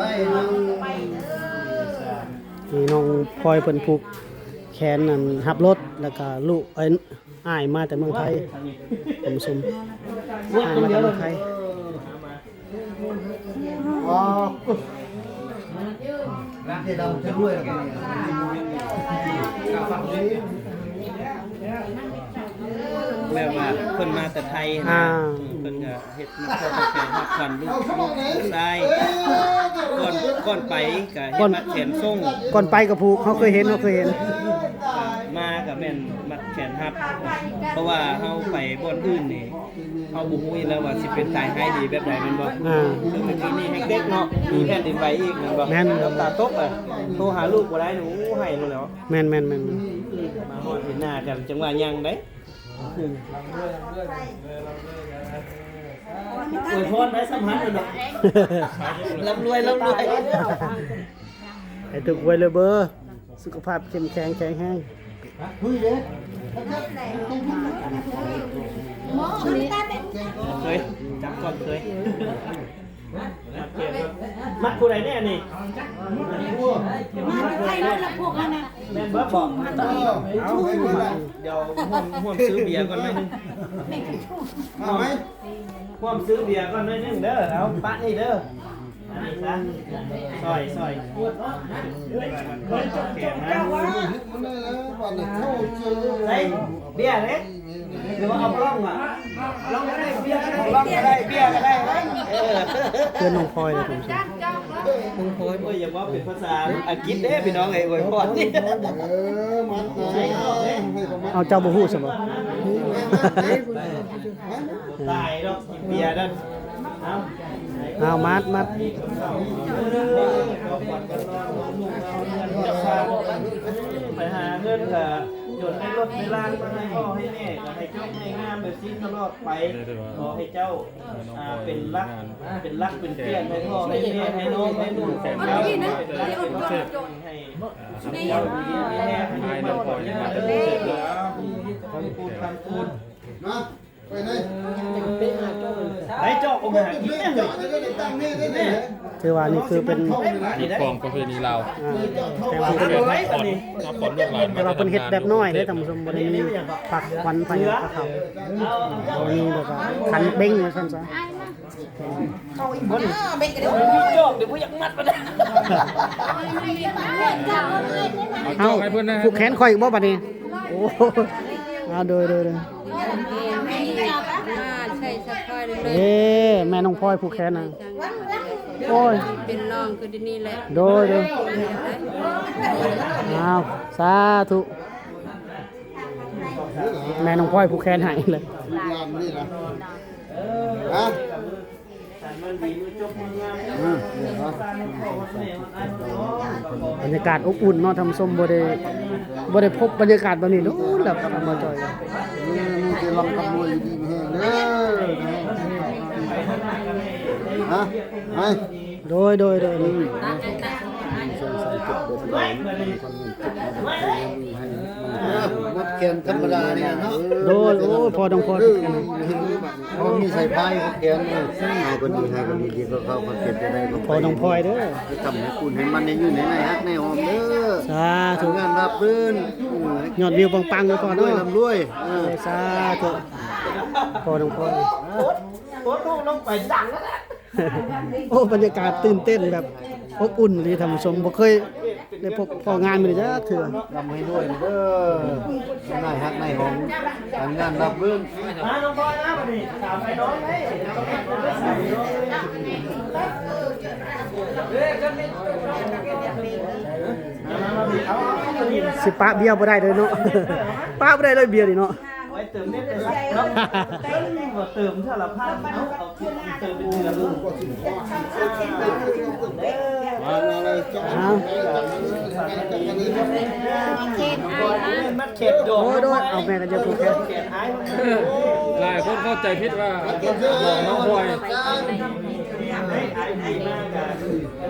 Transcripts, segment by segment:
ນີ້ນ້ອງພອຍເພິ່ນຜູກແຂນນັ້ນຮັບລົດ ແລ້ວກະລູກ ເອີຍ ອ້າຍມາແຕ່ເມືອງໄທ ທ່ານຜູ້ຊົມ ອ້າຍມາແຕ່ເມືອງໄທ. ແບບວ່າເພິ່ນມາແຕ່ໄທນະ ອ່າ ເພິ່ນກະເຮັດມາຂໍແຂນຮັບຂວັນລູກ ລູກຊາຍ ກ່ອນ ກ່ອນໄປກະເຮັດມັດແຂນສົ່ງ ກ່ອນໄປກະຜູກ ເຮົາເຄີຍເຫັນ ເຮົາເຄີຍເຫັນ ມາກະແມ່ນມັດແຂນຮັບ ເພາະວ່າເຮົາໄປບ່ອນອື່ນນີ້ ເຮົາບໍ່ຮູ້ອີກແລ້ວວ່າຊິເປັນຕາຍຮ້າຍດີແບບໃດແມ່ນບໍ່? ອ່າ ຄືມື້ກີ້ນີ້ແຮງເດັກເນາະ ມີແຜ່ນດິນໄຫວອີກແມ່ນບໍ່? ແມ່ນ ນ້ຳຕາຕົກອະ ໂທຫາລູກບໍ່ໄດ້ ໂອ້ ໄຫ້ໂລດແລ້ວ ແມ່ນໆໆໆ ມາຮອດເຫັນໜ້າກັນ ຈັ່ງວ່າຍັງໄດ້ ອວຍພອນໄດ້ສຳພັນແມ່ນບໍ່? ລ່ຳລວຍ ລ່ຳລວຍ ໃຫ້ຖືກຫວຍເລີຍເບີ ສຸຂະພາບເຂັ້ມແຂງແຂງແຮງ ເຄີຍ ຈັບກ່ອນເຄີຍ ມັດຜູ້ໃດແນ່ນີ້? ມັດໃຜລະພວກຫັ້ນນະ ແມ່ນເບີບອກ ເອົາ ດຽວຮ່ວມ ຮ່ວມຊື້ເບຍກ່ອນໜ້ອຍໜຶ່ງ ມາໄໝ? ຮ່ວມຊື້ເບຍກ່ອນໜ້ອຍໜຶ່ງເດີ ເອົາ ປະນີ້ເດີ ອັນນີ້ຊະ ຊ່ອຍ ຊ່ອຍ ໃສ່ເບຍເດ້ ຫຼືວ່າເອົາກ່ອງມາ ກ່ອງກະໄດ້ ເບຍກະໄດ້ ເບຍກະໄດ້ ເອີ ເພື່ອນນ້ອງພອຍເດ້ ນ້ອງພອຍ ໂອ້ຍ ຢ່າເວົ້າເປັນພາສາອັງກິດເດ້ພີ່ນ້ອງເອີຍ ອວຍພອນນີ້ ເອີ ມັນ ເອົາ ເຈົ້າບໍ່ຮູ້ຊັ້ນບໍ່? ຕາຍດອກ ກິນເບຍນັ້ນ ເອົາ ເອົາ ມັດ ມັດ ໄປຫາເງິນກະ ຈົນໄດ້ລົດໄດ້ລານມາໃຫ້ພໍ່ໃຫ້ແມ່ ກະໃຫ້ຈົບໃຫ້ງາມແບບຊີ້ຕະຫຼອດໄປ ຂໍໃຫ້ເຈົ້າ ອ່າ ເປັນຫຼັກ ເປັນຫຼັກເປັນແກນໃຫ້ພໍ່ໃຫ້ແມ່ ໃຫ້ນ້ອງໃຫ້ລູກຂອງເຈົ້າ ເປັນຫຼັກເປັນແກນໃຫ້ເຈົ້າຢູ່ດີມີແຮງ ໃຫ້ຢູ່ໝັ້ນຄົງຍືນເດີ ຄຳຄູນ ຄຳຄູນ ໄດ້ຈອກອົງຫາກິນ ຖືວ່ານີ້ຄືເປັນ ຮີດຄອງປະເພນີລາວ ອ່າ ແຕ່ວ່າເພິ່ນ ມາຂອນ ມາຂອນລູກຫຼານ ແຕ່ວ່າເພິ່ນເຮັດແບບນ້ອຍເດ້ທ່ານຜູ້ຊົມ ບໍ່ໄດ້ມີຜັກຂວັນໃຜພາເຂົ້າ ບໍ່ມີແບບວ່າຂັນເບັງວ່າຊັ້ນຊະ ເອົາອີກບໍ່ນີ້? ເອົາ ເອົາ ຜູກແຂນຂ້ອຍອີກບໍ່ບາດນີ້? ໂອ້ ອ່າ ໂດຍ ໂດຍ ໂດຍ ເອີ ແມ່ນ້ອງພອຍຜູກແຂນນະ ໂອ້ຍ ເປັນນ້ອງຄືດຽວນີ້ແຫຼະ ໂດຍ ໂດຍ ອ້າວ ສາທຸ ແມ່ນ້ອງພອຍຜູກແຂນໃຫ້ເລີຍ ລູກຫຼານນີ້ນະ ຮະ ອືມ ບັນຍາກາດອົບອຸ່ນເນາະທ່ານຜູ້ຊົມ ບໍ່ໄດ້ ບໍ່ໄດ້ພົບບັນຍາກາດແບບນີ້ດົນແລ້ວກັບບ່າວຈ່ອຍ ມີແຕ່ລ່ຳກັບລວຍ ຢູ່ດີມີແຮງເດີ ຮະ ໄປ ໂດຍ ໂດຍ ໂດຍ ອືມ ມັດແຂນທຳມະດານີ້ເນາະ ໂດຍ ໂອ້ ພໍ່ນ້ອງພອຍ ເຮົາມີສາຍພາຍແຂນ ເຮົາກໍດີ ໃຫ້ກໍດີ ດີກວ່າເຂົາ ເຂົາເຈັບຈະໄດ້ ພໍ່ນ້ອງພອຍເດີ ໃຫ້ຄ້ຳໃຫ້ຄູນ ໃຫ້ມັນໄດ້ຢູ່ໃນໄມ້ຮັກໃນຫອມເດີ ສາທຸ ງານລາບລື່ນ ຍອດວິວປັງໆເດີພໍ່ເນາະ ລວຍ ເອີ ສາທຸ ພໍ່ນ້ອງພອຍ ໂອ້ ລົງໄປດັງແລ້ວ ໂອ້ ບັນຍາກາດຕື່ນເຕັ້ນແບບອົບອຸ່ນດີທ່ານຜູ້ຊົມ ບໍ່ເຄີຍໄດ້ພົບພໍ້ງານແບບນີ້ຈັກເທື່ອ ລ່ຳໃຫ້ລວຍເດີ ນາຍຮັກນາຍຫອມ ການງານລາບລື່ນ ມານ້ອງບອຍນະ ບັດນີ້ຖາມໄປນ້ອງເດ້ ຊິປະເບຍບໍ່ໄດ້ເລີຍເນາະ ປະບໍ່ໄດ້ເລີຍເບຍນີ້ເນາະ. ໄວ້ເຕີມເນັດໄດ້ເນາະ ເຕີມເທື່ອລະພັນ ເອົາ ເອົາເຕີມເປັນເດືອນ ມາເລີຍ ເອົາ ມັດແຂນດອກ ໂດຍ ໂດຍ ເອົາແມ່ກັນເດີ ຜູກແຂນ ຫຼາຍຄົນເຂົ້າໃຈຜິດວ່າ ນ້ອງພອຍ ເອ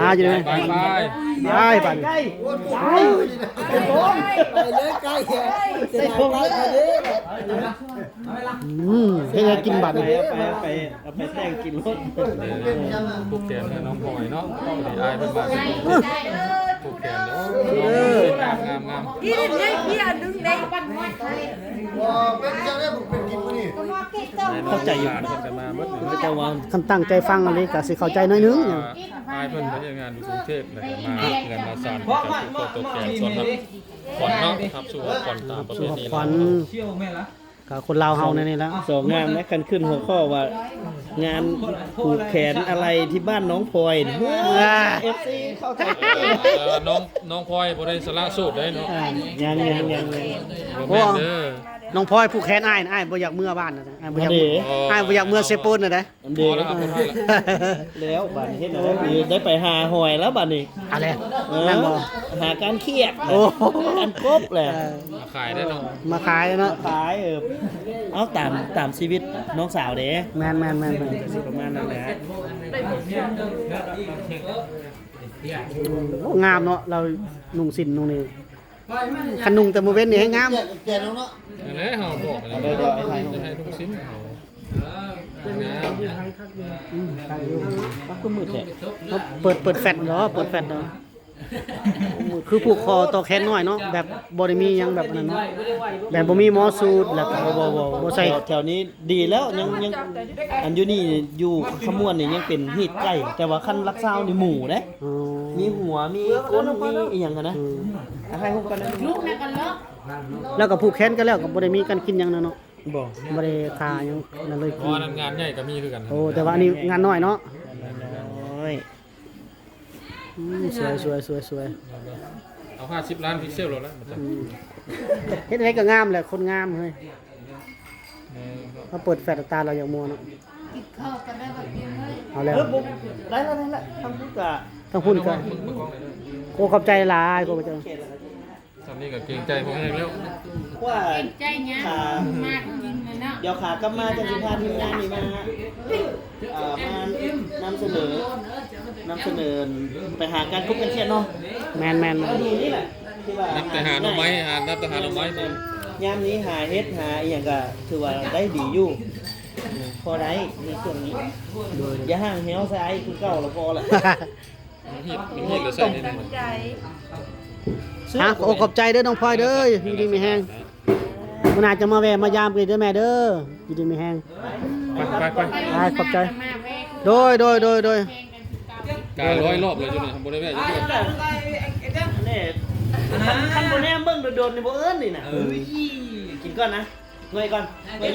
ອ່າ ຢູ່ໄດ້ໄປ ໄປ ໄປ ໄປ ໄປ ໄປເລີຍ ໃກ້ ໃສ່ຖົງເລີຍ ອືມ ເຮັດໃຫ້ກິນບັດນີ້ ໄປ ໄປ ໄປ ເອົາໄປແຕ່ງກິນໂລດ ຜູກແຂນໃຫ້ນ້ອງພອຍເນາະ ພໍດີອ້າຍເພິ່ນມາ ຜູກແຂນເດີ ງາມໆໆ ເຂົ້າໃຈຢູ່ ເພິ່ນກໍມາເບິດ ເຂົາເຈົ້າວ່າ ຄັນຕັ້ງໃຈຟັງອີ່ຫຼີກໍຊິເຂົ້າໃຈໜ້ອຍໜຶ່ງ ອ້າຍເພິ່ນໄປເຮັດງານຢູ່ກຸງເທບ ແລ້ວກໍມາເຮືອນມາຊານ ກໍຄືຂໍຕົວແກນສອນຮັບຂວັນເນາະ ຮັບສູ່ຂວັນຕາມປະເພນີລາວ ກໍຄົນລາວເຮົາແນວນີ້ລະ ສອງງາມນະ ຄັນຂຶ້ນຫົວຂໍ້ວ່າ ງານຜູກແຂນອາໄລທີ່ບ້ານນ້ອງພອຍນີ້ ອ່າ ເອັຟຊີເຂົ້າໃຈ ເອີ ນ້ອງ ນ້ອງພອຍບໍ່ໄດ້ສະຫຼະໂສດໄດ໋ເນາະ ອ່າ ຍັງ ຍັງ ຍັງ ບໍ່ແມ່ນເດີ ນ້ອງພອຍຜູກແຂນອ້າຍນະ ອ້າຍບໍ່ຢາກເມືອບ້ານນະ ອ້າຍບໍ່ຢາກ ມາເດ້ ອ້າຍບໍ່ຢາກເມືອເຊໂປນນະເດ້ ອັນເດ ພໍແລ້ວ ພໍແລ້ວ ແລ້ວບາດນີ້ເຮັດແນວໃດ ໄດ້ໄປຫາຫອຍແລ້ວບາດນີ້ ເອົາແຫຼະ ເອີ ນັ້ນບໍ່ ຫາການຄຽດ ໂອ້ ການກົບແຫຼະ ເອີ ມາຂາຍໄດ້ເນາະ ມາຂາຍເນາະ ມາຂາຍ ເອີ ເອົາຕາມ ຕາມຊີວິດນ້ອງສາວເດ້ ແມ່ນໆໆໆ ກໍຊິປະມານນັ້ນແຫຼະ ໂອ້ ງາມເນາະ ລາວນຸ່ງສິ້ນນຸ່ງນີ້ ຄັນນຸ່ງແຕ່ມື້ເວັນນີ້ແຮງງາມ ແກ່ແລ້ວເນາະ ນັ້ນແຫຼະ ເຮົາບອກແລ້ວ ເອົາໄດ້ ເອົາໄດ້ ໃຫ້ລຸງຊິນເຮົາ ເອີ ງາມ ອືມ ຄັກຢູ່ ມັນຄືມືດແທ້ ເຮົາເປີດ ເປີດແຟດເນາະ ເປີດແຟດເນາະ ຄືຜູກຄໍຕໍ່ແຂນນ້ອຍເນາະ ແບບບໍ່ໄດ້ມີຫຍັງແບບນັ້ນເນາະ ແບບບໍ່ມີໝໍສູດ ແລ້ວກໍບໍ່ ບໍ່ ບໍ່ໃສ່ ແຖວ ແຖວນີ້ ດີແລ້ວ ຍັງ ຍັງ ອັນຢູ່ນີ້ ຢູ່ຄຳມ່ວນນີ້ຍັງເປັນຮີດໄກ່ ແຕ່ວ່າຄັນຫຼັກຊາວນີ້ໝູເດ້ ອໍ ມີຫົວ ມີກົ້ນ ມີອີ່ຫຍັງຫັ້ນນະ ອືມ ໃຫ້ຮູບກ່ອນນະ ແລ້ວກໍຜູກແຂນກັນແລ້ວ ກໍບໍ່ໄດ້ມີການກິນຫຍັງນະເນາະ ບໍ່ ບໍ່ໄດ້ຄ່າຫຍັງນັ້ນເລີຍ ອໍ ອັນນັ້ນງານໃຫຍ່ກໍມີຄືກັນ ໂອ້ ແຕ່ວ່າອັນນີ້ງານນ້ອຍເນາະ ງານນ້ອຍ ອືມ ສວຍ ສວຍ ສວຍ ສວຍ ເອົາຫ້າສິບລ້ານພິກເຊວໂລດລະ ອືມ ເຮັດໃດກໍງາມແຫຼະ ຄົນງາມເຮີ້ຍ ເອີ ມາເປີດແຟດຕາລາວຢາກມົວເນາະ ກິນເຂົ້າກັນໄດ້ບັດນີ້ເລີຍ ເອົາແລ້ວ ເອີ ບໍ່ ໄດ້ລະ ໄດ້ລະ ທາງພຸ້ນກະ ທາງພຸ້ນກະ ໂອ້ ຂອບໃຈຫຼາຍ ຂອບໃຈ ສ່ຳນີ້ກໍເກງໃຈພໍແຮງແລ້ວ ວ່າ ເກງໃຈຫຍັງ ຂາ ມາກິນແລ້ວເນາະ ດຽວຂາກັບມາຈັ່ງຊິພາທີມງານນີ້ມາ ເອີ ມານຳສະເໜີ ນຳສະເໜີໄປຫາການກົບການຄຽດເນາະ ແມ່ນໆໆ ດີນີ້ແຫຼະ ທີ່ວ່າ ນັບແຕ່ຫາໜໍ່ໄມ້ ຫາ ນັບແຕ່ຫາໜໍ່ໄມ້ນີ້ ຍາມນີ້ຫາເຫັດຫາອີ່ຫຍັງກໍຖືວ່າໄດ້ດີຢູ່ ພໍໄດ້ໃນຊ່ວງນີ້ ໂດຍ ຢ່າຫ່າງແຫ້ວໃສ່ອ້າຍຄືເກົ່າລະ ພໍລະ ມັນຮີດ ມັນຮີດແລ້ວໃສ່ນີ້ ຮະ ໂອ້ ຂອບໃຈເດີນ້ອງພອຍເດີ ຢູ່ດີມີແຮງ ມື້ໜ້າຈະມາແວ່ມາຢາມກັນອີກເດີແມ່ເດີ ຢູ່ດີມີແຮງ ໄປ ໄປ ໄປ ໄປ ຂອບໃຈ ໂດຍ ໂດຍ ໂດຍ ໂດຍ ກາຍຮ້ອຍລອບແລ້ວຢູ່ນີ້ ບໍ່ໄດ້ແວ່ຈັກເທື່ອ ຄັນ ຄັນບໍ່ແນມເບິ່ງດົນໆນີ້ບໍ່ເອີ້ນນີ້ນະ ເອີ ກິນກ່ອນນະ ເມື່ອຍກ່ອນ ເມື່ອຍຢູ່